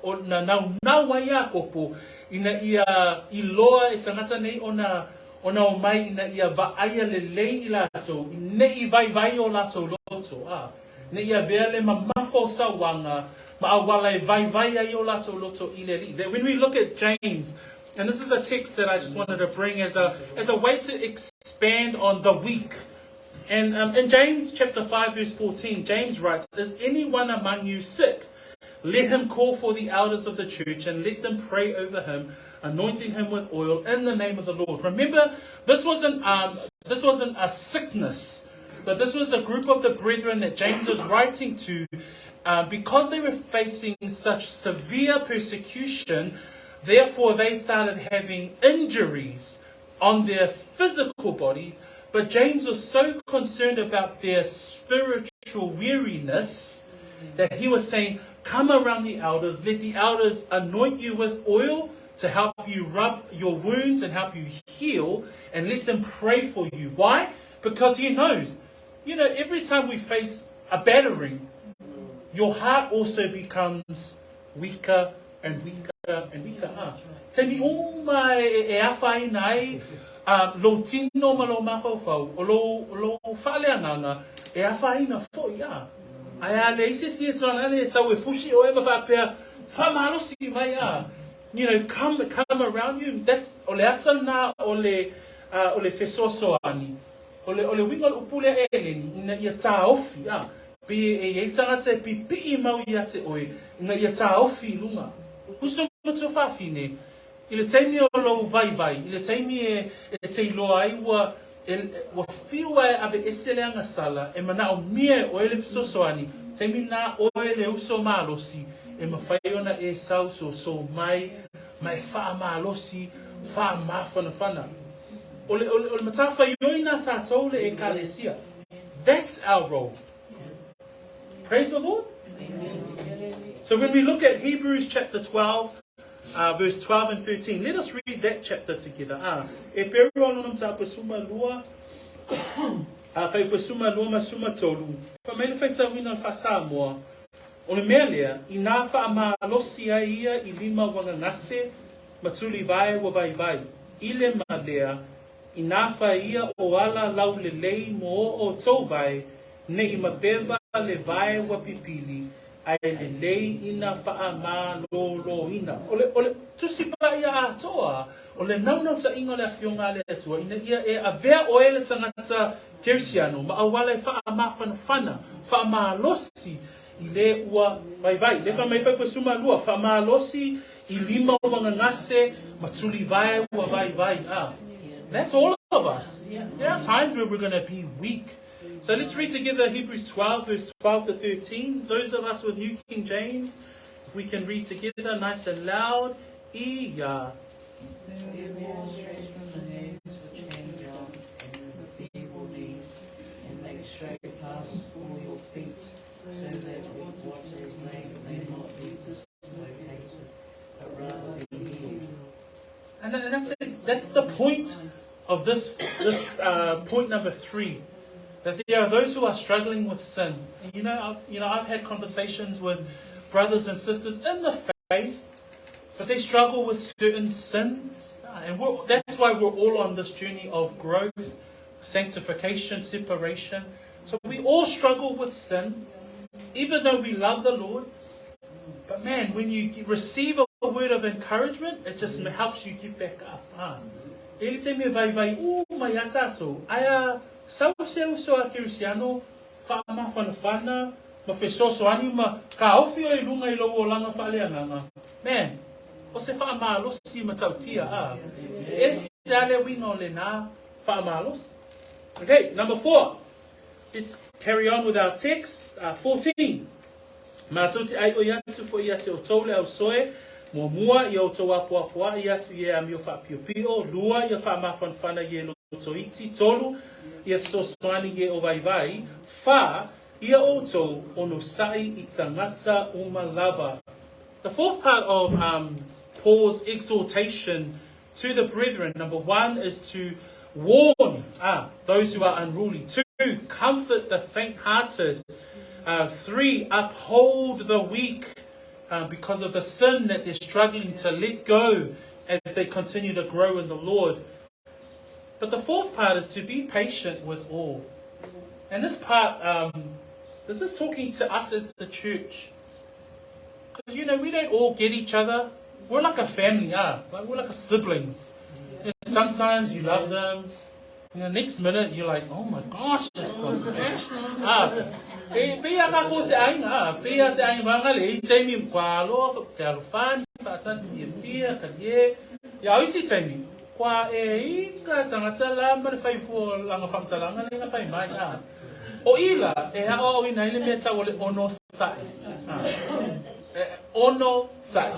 o na naunau ai Iakopo ina ia iloa e tagata nei ona ona o mai ina ia vaaia lelei i latou, neʻi vaivai o latou loto, a neʻi avea le mamafa o sauaga ma auala e vaivai ai o latou loto i le Alii. That when we look at James, and this is a text that I just wanted to bring as a, as a way to expand on the weak. And in James chapter 5 verse 14, James writes, Is anyone among you sick? Let him call for the elders of the church and let them pray over him, anointing him with oil in the name of the Lord. Remember, this wasn't, this wasn't a sickness, but this was a group of the brethren that James was writing to because they were facing such severe persecution. Therefore, they started having injuries on their physical bodies. But James was so concerned about their spiritual weariness that he was saying, Come around the elders, let the elders anoint you with oil to help you rub your wounds and help you heal, and let them pray for you. Why? Because he knows, you know, every time we face a battering, your heart also becomes weaker and weaker and weaker. Ah. Taimi uma e, e afaina ai lou tino ma lou mafaufau, o lou, o lou faaleagaga e afaina foʻi, a. Ae a leai se isi e tala e sau e fusi ʻoe ma faapea, faamalosi mai, a. You know, come, come around you. That's, o le ata lena o le, o le fesoasoani. O le, o le uiga o le upu lea e Eleni, ina ia tāofi, a. Pei e i ai tagata e pipii mau ia te oe, ina ia tāofi i lunga. Uso ma tuafafine, I le taimi o lou vaivai, i le taimi e, e te iloa ai ua, e, ua fiu a e aveese le agasala, e manaomia e oe le fesoasoani, taimi na oe le uso malosi, e mafai ona e sau soso mai, ma e faamalosi, faamafanafana. O le, o le, o le matafaioi na tatou le Ekalesia. That's our role. Praise the Lord. So when we look at Hebrews chapter 12, verse 12 and 13, let us read that chapter together. Ah, e peru ono na mta suma lua, a fai suma lua ma suma tolu. Fa mai le faitauina le faa-Samoa, o le mea lea, inā faamalosi ai ia i lima ua gagase ma tulivae ua vaivai, i le ma lea, inā fai ia o ala laulelei mo o ʻoutou vae, neʻi mapeva le vae ua pipili, ae lelei ina faamālōlōina. O le, o le Tusi Paia atoa, o le naunautaiga o le Afioga a le Atua, ina ia e avea ʻoe le tagata Kerisiano ma auala e faamafanafana, faamalosi i le ua vaivai. Le fai mai fai koe suma lua, faamalosi i lima ua gagase ma tulivae ua vaivai. Ah, that's all of us. There are times where we're going to be weak. So let's read together Hebrews 12, verse 12 to 13. Those of us with New King James, if we can read together nice and loud. Ia. Therefore, strengthen the hands which hang down and the feeble knees, and make straight paths for your feet, so that what is lame may not be dislocated, but rather be healed. And that's it. That's the point of this, this point number 3. That there are those who are struggling with sin. And you know, I've had conversations with brothers and sisters in the faith, but they struggle with certain sins. And that's why we're all on this journey of growth, sanctification, separation. So we all struggle with sin, even though we love the Lord. But man, when you receive a a word of encouragement, it just helps you get back up. Ah. E le taimi e vaivai uma iā tatou, ae a sau se uso a Kerisiano, faamafanafana, ma fesoasoani ma kaofi oe i luga i lou olaga faaleagaga, man, o se faamalosi matautia, ah. E ese lava le uiga o lenā faamalosi. Okay, number four. Let's carry on with our text. 14. Matou te ʻaiʻoi atu foʻi ia te outou le ausoe, muamua, ia outou apoapoaʻi atu i e amio faapiopio, lua, ia faamafanafana i e lotoiti, tolu, ia fesoasoani i e o vaivai, fa, ia outou onosaʻi i tagata uma lava. The fourth part of um, Paul's exhortation to the brethren, number one is to warn ah, those who are unruly. Two, comfort the faint-hearted. 3, uphold the weak because of the sin that they're struggling to let go as they continue to grow in the Lord. But the fourth part is to be patient with all. And this part, this is talking to us as the church. Because, you know, we don't all get each other. We're like a family, ah. Like, we're like a siblings. And sometimes you love them. And the next minute, you're like, oh my gosh, ah, pe pe ia ka ko se aiga, ah, pe ia se aiga wanga le i taimi kwa alofa, te alofani, whaatasi fia fia, ka ie. Ia au isi taimi, kwa e i ka tangata la ma le whaifua langa whamtalanga le nga whai mai, ah. O ila, e hao au ina ile mea tau o le ono sa'i. Ah. E, ono sa'i.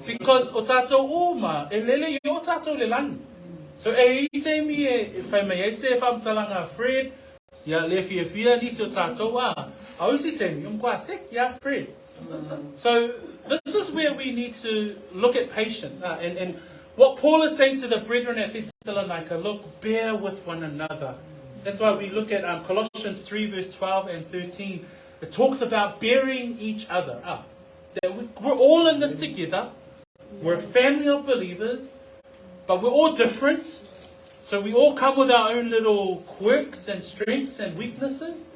Because o tātou uma, e lele i o tātou le lani. So e i taimi e, e whai mai ai se whamtalanga a Fred, ia le fia fia nisi o tātou a. Au isi taimi, um kwa sek ia Fred. So this is where we need to look at patience. And what Paul is saying to the brethren at Thessalonica, look, bear with one another. That's why we look at Colossians 3 verse 12 and 13. It talks about bearing each other up. That we're all in this together. We're a family of believers, but we're all different. So we all come with our own little quirks and strengths and weaknesses.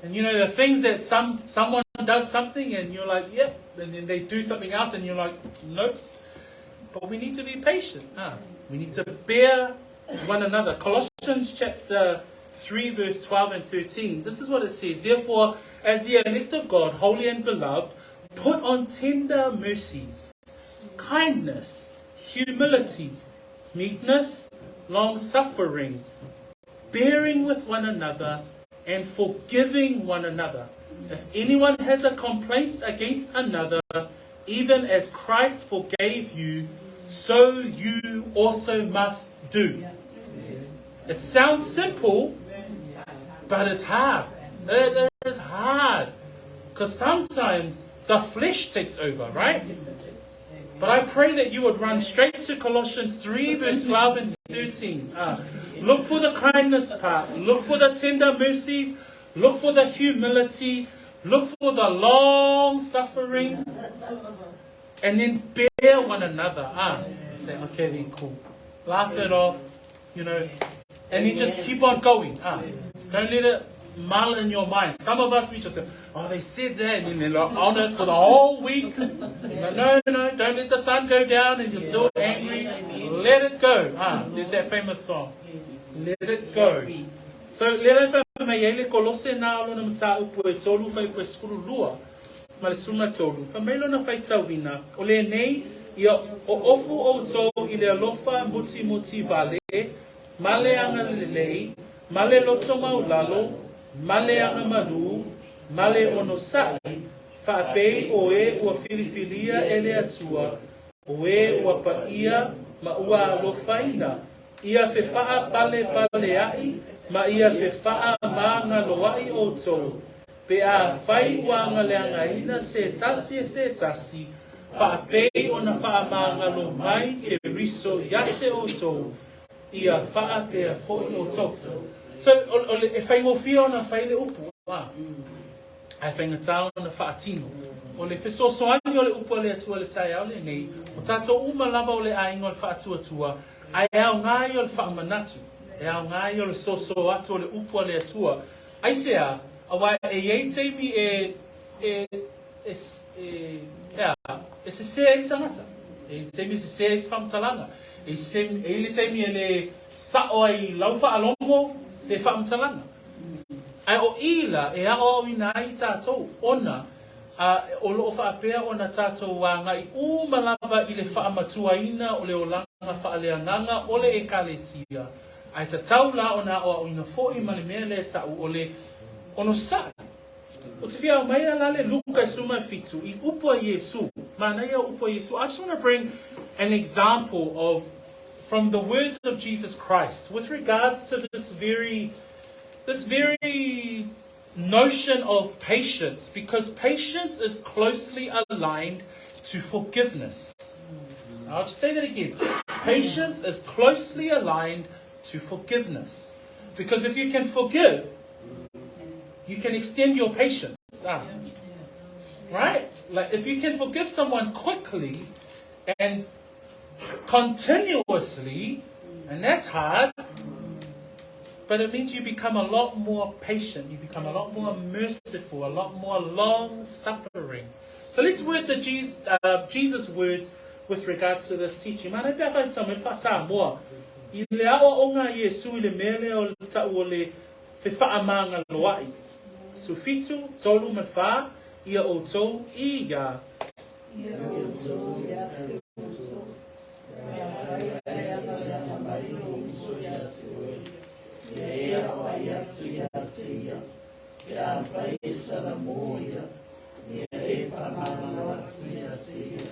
And you know, the things that someone does something and you're like, yep, and then they do something else and you're like, nope. But we need to be patient. Huh? We need to bear one another. Colossians chapter 3, verse 12 and 13. This is what it says. Therefore, as the elect of God, holy and beloved, put on tender mercies, kindness, humility, meekness, long suffering, bearing with one another, and forgiving one another. If anyone has a complaint against another, even as Christ forgave you, so you also must do. It sounds simple, but it's hard. It is hard. Because sometimes the flesh takes over, right? But I pray that you would run straight to Colossians 3, verse 12 and 13. Look for the kindness part. Look for the tender mercies. Look for the humility. Look for the long suffering. And then bear one another. Say, okay, then cool. Laugh it off, you know. And then just keep on going. Don't let it mull in your mind. Some of us, we just say, oh, they said that, and then they're like on it for the whole week. Like, no, no, don't let the sun go down and you're still angry. Let it go. There's that famous song. Let it go. So, le le fa mai ai le Kolose nā o lona mataupu e tolu whai koe skuru lua, ma le suma tolu. Fa mai lona faitauina, o le nei, ia o ofu outou i le alofa muti muti vale, ma le agalelei, ma le loto maulalo, ma le agamalu, ma le onosaʻi, faapei o e ua filifilia e le Atua, o e ua paia ma ua alofaina, ia fefaapalepaaleaʻi ma ia fefaamagaloaʻi outou, pe afai ua agaleagaina se tasi e se tasi, faapei ona faamagalo mai Keriso ia te outou, ia faapea foʻi outou. So, o, o le, e faigofie ona fai le upu, a. Ae faigata ona faatino. O le fesoasoani o le upu a le Atua i le taeao lenei, o tatou uma lava o le aiga o le faatuatua, ae aoga ia o le faamanatu, e aoga ia o le soso atu o le upu a le Atua. Aisea, auā e i ai taimi e, e, E, e, ea, e sesē ai le tagata. E i le taimi e sesē ai se faamatalaga. E i se, e i le taimi e le sa'o ai i lau faalogo se faamatalaga. Ae o i la e aoaoina ai i tatou, ona a, o lo o faapea ona tatou agai uma lava i le faamatuaina o le olaga faaleagaga o le Ekalesia, ae tatau la ona aoaoina foi ma le mea lea e ta'u o le onosai. Ou te fia aumaia la le Luka 17 i upu a Iesu. Manaia upu a Iesu. I just want to bring an example of from the words of Jesus Christ with regards to this very notion of patience, because patience is closely aligned to forgiveness. I'll just say that again. Patience is closely aligned to forgiveness. Because if you can forgive, you can extend your patience. Ah. Right? Like if you can forgive someone quickly and continuously, and that's hard, but it means you become a lot more patient, you become a lot more merciful, a lot more long suffering. So let's word the Jesus, Jesus words with regards to this teaching. Mana pe awhai tau me whasamoa. I le aoaoga a Iesu i le mea lea o le ta'u o le fefaamagaloa'i. 17, tolu ma le fa, Ia outou i ia. Ia outou ia te outou. Pe afai e agaleaga mai lou uso ia te oe, ia e aoai atu ia te ia. Pe afai e salamo ia, ia e faamagalo atu ia te ia.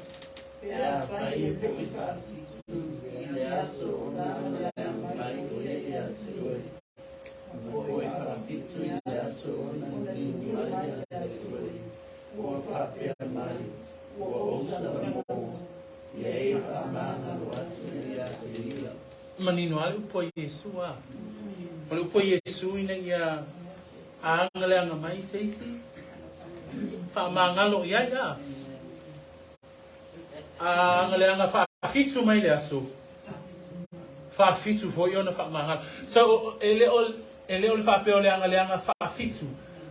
Pe afai e foi faafitu i le aso o na agaleaga mai o ia ia te oe, ma foi faafitu i le aso o na liliu mai ia te oe, ua faapea mai, ua ou salamo, ia e faamagalo atu ia te ia. Manino a le upu a Iesu a. O le upu a Iesu ina ia agaleaga mai se isi, faamagalo i ai a. A agaleaga faafitu mai le aso, faafitu foi ona faamagalo. So e le o e le o le faapea o le agaleaga faafitu,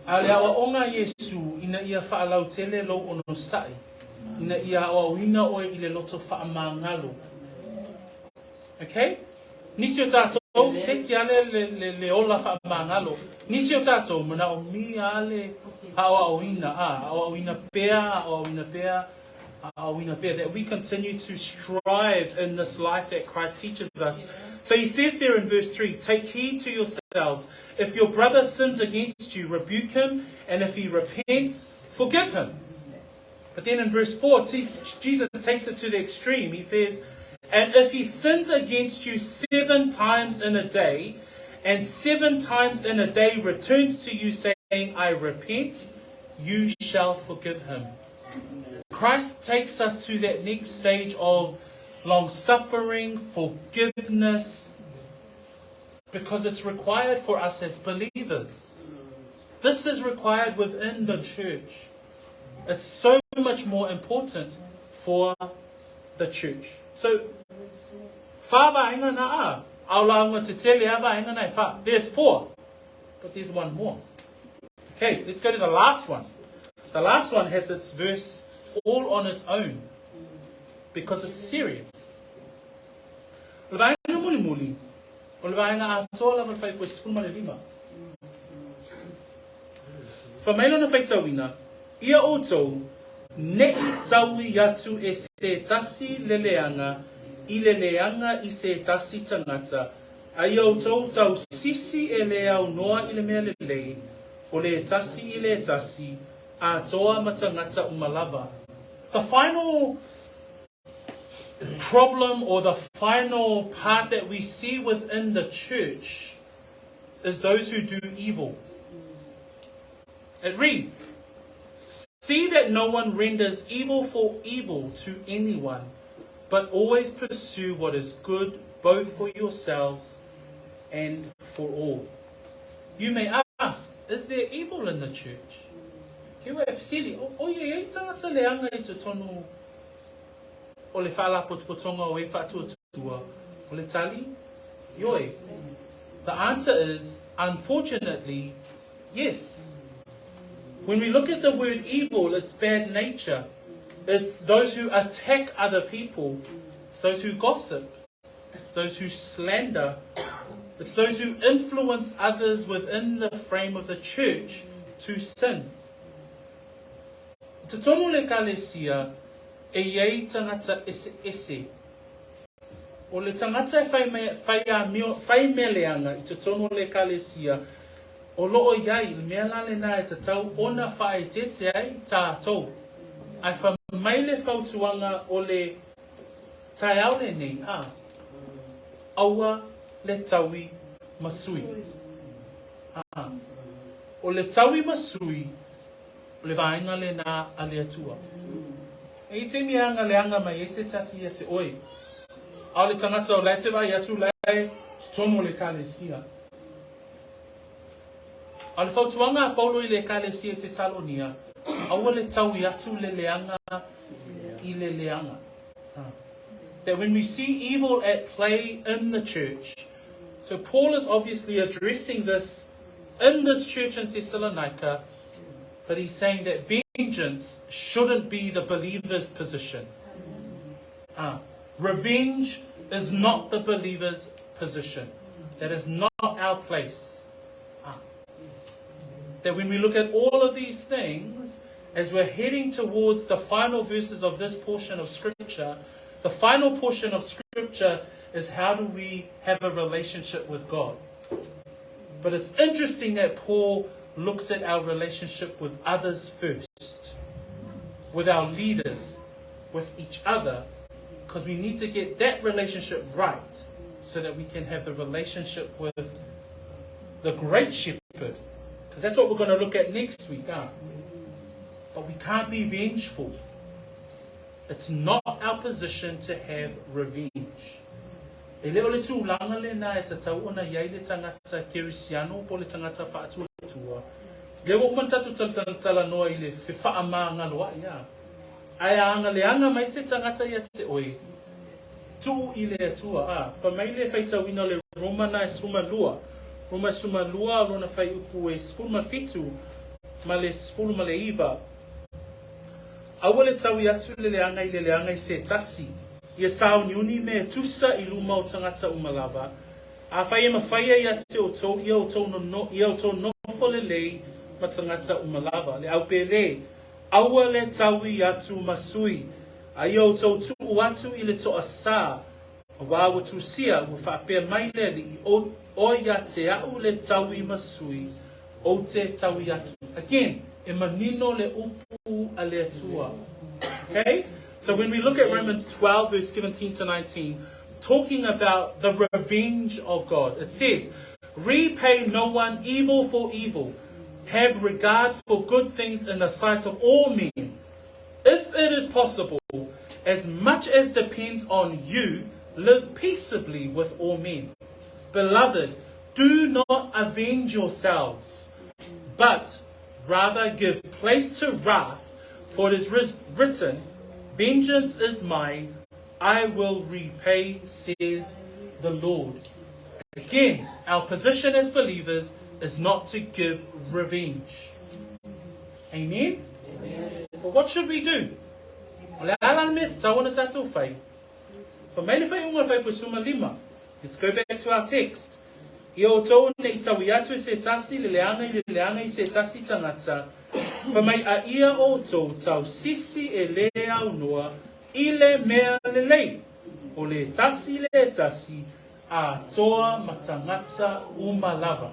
a o le aoaoga a Iesu ina ia faalautele lou onosai, ina ia aoaoina oe i le loto faamagalo. Okay? Nisi o tatou, seki a le, le, le, le ola faamagalo. Nisi o tatou, manaomia a le aoaoina, a, aoaoina pea, aoaoina pea, aoaoina pea, that we continue to strive in this life that Christ teaches us. So he says there in verse 3, take heed to yourselves. If your brother sins against you, rebuke him, and if he repents, forgive him. But then in verse 4, Jesus takes it to the extreme. He says, and if he sins against you 7 times in a day, and 7 times in a day returns to you saying, I repent, you shall forgive him. Christ takes us to that next stage of long-suffering, forgiveness, because it's required for us as believers. This is required within the church. It's so much more important for the church. So, wha vaenga na a, ao launga te tele a vaenga na e wha. There's 4, but there's one more. Okay, let's go to the last one. The last one has its verse all on its own because it's serious. O le vaenga mulimuli, o le vaenga atoa lava le whaipo e 15. Fai mai lona faitauina, Ia outou, ne'i taui atu e se tasi le leaga i le leaga i se tasi tagata, a ia outou tausisi e le aunoa i le mea lelei, o le tasi i le tasi, atoa ma tagata uma lava. The final problem or the final part that we see within the church is those who do evil. It reads, See that no one renders evil for evil to anyone, but always pursue what is good both for yourselves and for all. You may ask, is there evil in the church? Ke ua e fesili, o ia e ai tagata leaga i totonu o le faalapotopotoga o e faatuatua, o le tali, ioe. The answer is, unfortunately, yes. When we look at the word evil, it's bad nature. It's those who attack other people. It's those who gossip. It's those who slander. It's those who influence others within the frame of the church to sin. Totonu le ekalesia, e iai tagata eseese. O le tagata e fai, me, fai, a mio, fai mea leaga i totonu o le ekalesia, o loo iai, le mea la lena e tatau ona faaeteete ai tatou. Ae fai mai le fautuaga o le taeao lenei, a, aua le taui ma sui. A, o le taui ma sui, o le vaega lena a le Atua. E i taimi e aga leaga mai ai se tasi ia te oe, a o le tagata o la e te vaai atu la e totonu o le ekalesia. A o le fautuaga a Paulo i le ekalesia i Tesalonia, aua le taui atu le leaga i le leaga. That when we see evil at play in the church, so Paul is obviously addressing this in this church in Thessalonica, but he's saying that vengeance shouldn't be the believer's position. Revenge is not the believer's position. That is not our place. That when we look at all of these things, as we're heading towards the final verses of this portion of Scripture, the final portion of Scripture is how do we have a relationship with God? But it's interesting that Paul looks at our relationship with others first, with our leaders, with each other, because we need to get that relationship right so that we can have the relationship with the great shepherd. Because that's what we're going to look at next week. Huh? But we can't be vengeful. It's not our position to have revenge. E le o le tulaga lena e tatau ona i ai le tagata kerisiano po o le tagata faatuatua. Lea ua uma ona tatou talatalanoa i le fefaamagaloa'i a. Ae a agaleaga mai se tagata ia te oe, tuu i le Atua. A, fai mai le faitauina o le Romana e 12, Roma e 12 lona fuaiupu e 17 ma le 19. Aua le taui atu le leaga i le leaga i se tasi, ia sauniuni mea tusa i luma o tagata uma lava, afai e mafai ia te outou ia outou nono, ia outou nofo lelei ma tagata uma lava. Le au pele, aua le taui atu ma sui, a ia outou tuu atu i le toasā, auā ua tusia, ua faapea mai le Alii, o, o ia te a'u le taui ma sui, ou te taui atu. Again, e manino le upu a le Atua. Okay? So when we look at Romans 12, verse 17 to 19, talking about the revenge of God, it says, Repay no one evil for evil. Have regard for good things in the sight of all men. If it is possible, as much as depends on you, live peaceably with all men. Beloved, do not avenge yourselves, but rather give place to wrath, for it is written, Vengeance is mine, I will repay, says the Lord. Again, our position as believers is not to give revenge. Amen? Amen. But what should we do? O le a la le mea e tatau ona tatou fai? Fai mai le faaiuga o le fuaiupu 15. Let's go back to our text. Ia outou nei taui atu e se tasi le leaga i le leaga i se tasi tagata, fai mai a ia outou tausisi e lē aunoa i le mea lelei, o le tasi le tasi atoa ma tagata uma lava.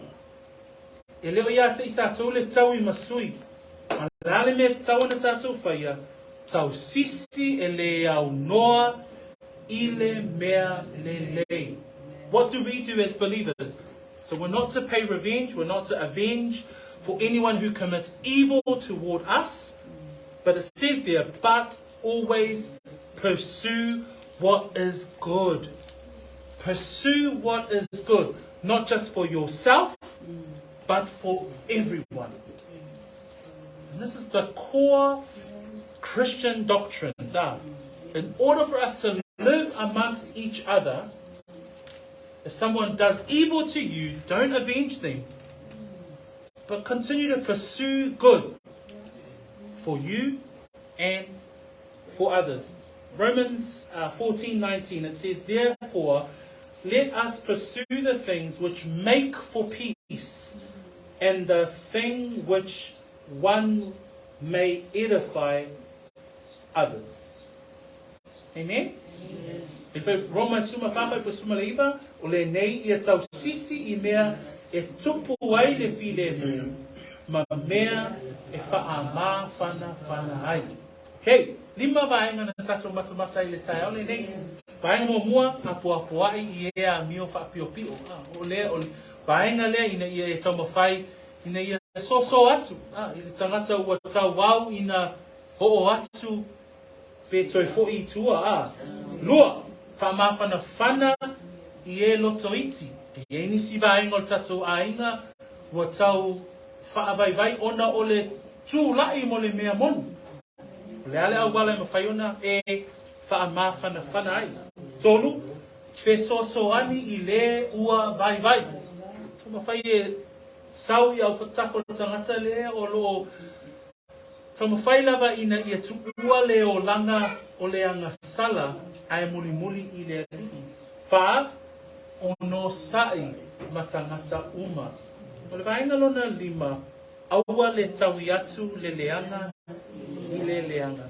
E le o ia te i tatou le taui ma sui, a o le a le mea e tatau ona tatou faia, tausisi e lē aunoa i le mea lelei. What do we do as believers? So we're not to pay revenge, we're not to avenge for anyone who commits evil toward us. But it says there, but always pursue what is good. Pursue what is good, not just for yourself, but for everyone. And this is the core Christian doctrines. Ah. In order for us to live amongst each other, if someone does evil to you, don't avenge them, but continue to pursue good. for you and for others. Romans 14:19 it says, "Therefore, let us pursue the things which make for peace, and the thing which one may edify others." Amen? E whai Roma suma whawhai po suma le iva, o le nei ia tau sisi i mea e tupu ai le filemu, ma mea e wha whana whana ai. Okay, lima vaega na tatou matamata i le taeao lenei. Vaega muamua, apoapoai i e amio faapiopio. Ah, o lea, o le vaega lea ina ia e taumafai, ina ia soso atu, ah, i le tagata ua tauau ina oo atu pe toe fo'i i tua. Ah. Lua, faamafanafana i e loto iti. E i ai nisi vaega o le tatou aiga ua tau faavaivai ona o le tula'i mo le mea moni. O le a le auala e mafai ona e faamafanafana ai. Tolu, fesoasoani i le ua vaivai. Taumafai e sau i autafa o le tagata lea o loo taumafai lava ina ia tuua le olaga o le agasala ae mulimuli i le Alii. Fa, onosai ma tagata uma. O le vaega lona lima, aua le taui atu le leaga i le leaga.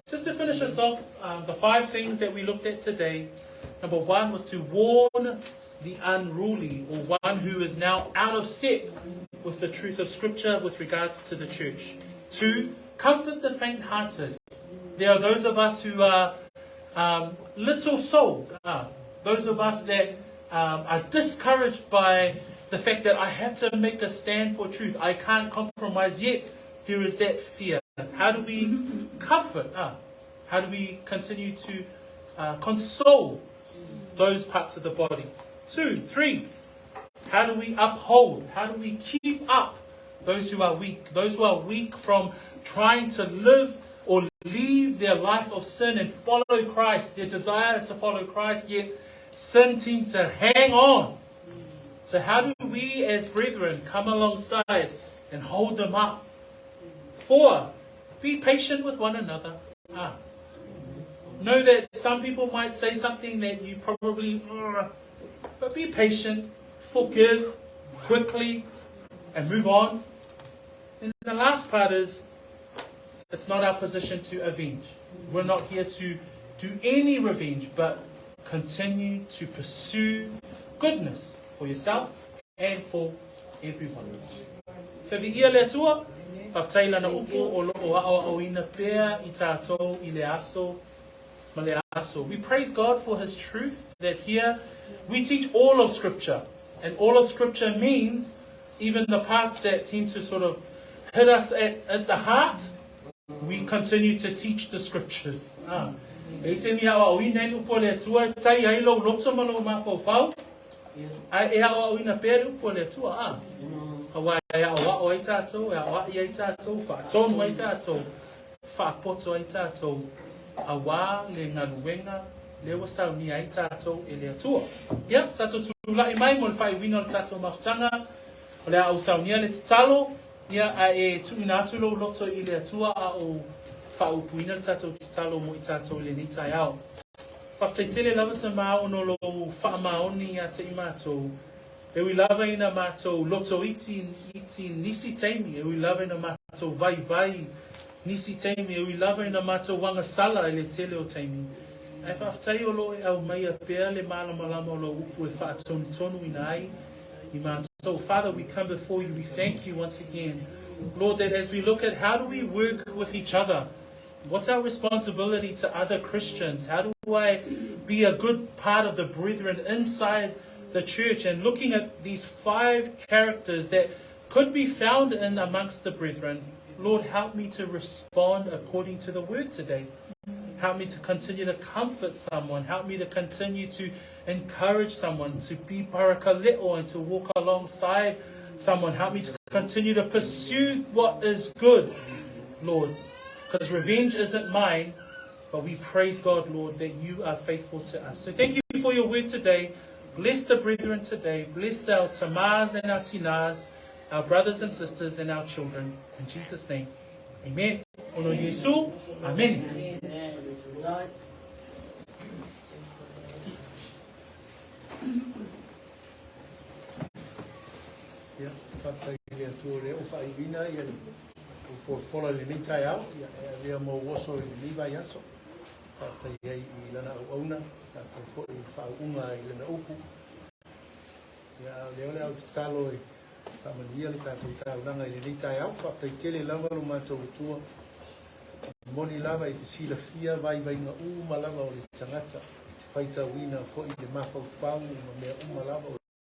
Just to finish us off, the five things that we looked at today. Number one was to warn the unruly, or one who is now out of step with the truth of Scripture with regards to the church. Two, comfort the faint-hearted. There are those of us who are little souled, those of us that are discouraged by the fact that I have to make a stand for truth. I can't compromise yet. There is that fear. How do we comfort? How do we continue to console those parts of the body? Two, three, how do we uphold? How do we keep up those who are weak? Those who are weak from trying to live or leave their life of sin and follow Christ. Their desire is to follow Christ, yet sin seems to hang on. So how do we as brethren come alongside and hold them up? Four, be patient with one another. Know that some people might say something that you probably, but be patient, forgive quickly, and move on. And the last part is, it's not our position to avenge. We're not here to do any revenge, but continue to pursue goodness for yourself and for everyone. So viia le Atua, faafetai lana upu o loo aoaoina pea i tatou i le aso ma le aso. We praise God for His truth, that here we teach all of Scripture. And all of Scripture means even the parts that tend to sort of hit us at the heart, we continue to teach the Scriptures. Ah. E te mi ao ina i upu o le Atua, tai ai lou loto ma lou mafaufau, ai e aoaoina pea le upu o le Atua. Ah. Auā e aoao ai tatou, e aoai ai tatou, faatonu ai tatou, faapoto ai tatou, auā le galuega lea ua saunia ai tatou e le Atua. Ia, tatou tulai mai mo le faaiuina o le tatou mafutaga, o le a ou saunia le tatalo, ia, ae e tuuina atu lou loto i le Atua a o faaupuina le tatou tatalo mo i tatou i lenei taeao. Faafetai tele lava Tamā ona o lou faamaoni ia te i matou, e ui lava ina matou loto iti iti nisi taimi, e ui lava ina matou vaivai nisi taimi, e ui lava ina matou agasala i le tele o taimi. Ae faafetai o loo e aumaia pea le malamalama o lou upu e faatonutonuina ai i matou. Father, we come before you. We thank you once again, Lord, that as we look at how do we work with each other, what's our responsibility to other Christians? How do I be a good part of the brethren inside the church? And looking at these five characters that could be found in amongst the brethren, Lord, help me to respond according to the word today. Help me to continue to comfort someone. Help me to continue to encourage someone, to be parakaleo and to walk alongside someone. Help me to continue to pursue what is good, Lord. Because revenge isn't mine, but we praise God, Lord, that you are faithful to us. So thank you for your word today. Bless the brethren today. Bless our tamās and our tinās, our brothers and sisters and our children. In Jesus' name, Amen. Ona o Iesu. Amene. Ia, faafetai i le Atua o lea ua faaiuina ia le folafola i lenei taeao, ia e avea ma ou oso i lenei vaiaso. Faafetai ai i lana auauna, faafetai foi i le faauuga i lana upu. Ia, a o lea o le a ou tatalo e faamanuia le tatou taulaga i lenei taeao. Faafetai tele lava lo matou Atua. E moni lava e te silafia vaivaiga uma lava o le tagata, e te faitauina foi le mafaufau ma mea uma lava o.